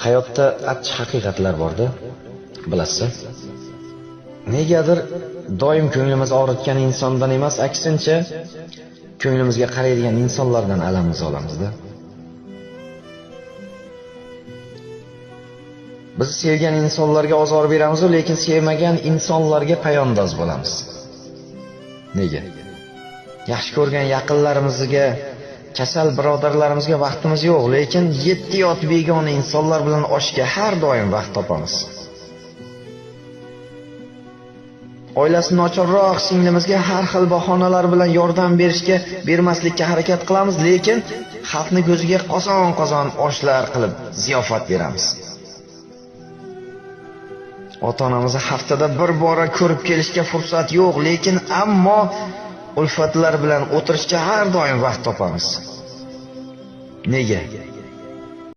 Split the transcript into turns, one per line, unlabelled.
Hayotda achchiq haqiqatlar bor-da, bilasiz. Negadir doim ko'nglimiz og'ritgan insondan emas, aksincha ko'nglimizga qaraydigan insonlardan alamimiz olamiz-da. Biz sevgan insonlarga ozor beramiz, lekin sevmagan insonlarga payondoz bo'lamiz. Nega? Yaxshi ko'rgan yaqinlarimizga, kasal birodarlarimizga vaqtimiz yo'q, lekin 7 yot begona insonlar bilan oshga har doim vaqt topamiz. Oilasi nochorroq singlimizga har xil bahonalar bilan yordam berishga, bermaslikka harakat qilamiz, lekin xalqni ko'ziga qozon-qozon oshlar qilib ziyofat beramiz. Ota-onamizni haftada bir bora ko'rib kelishga fursat yo'q, lekin ammo ulfatlar bilan o'tirishga har doim vaqt topamiz. Nega?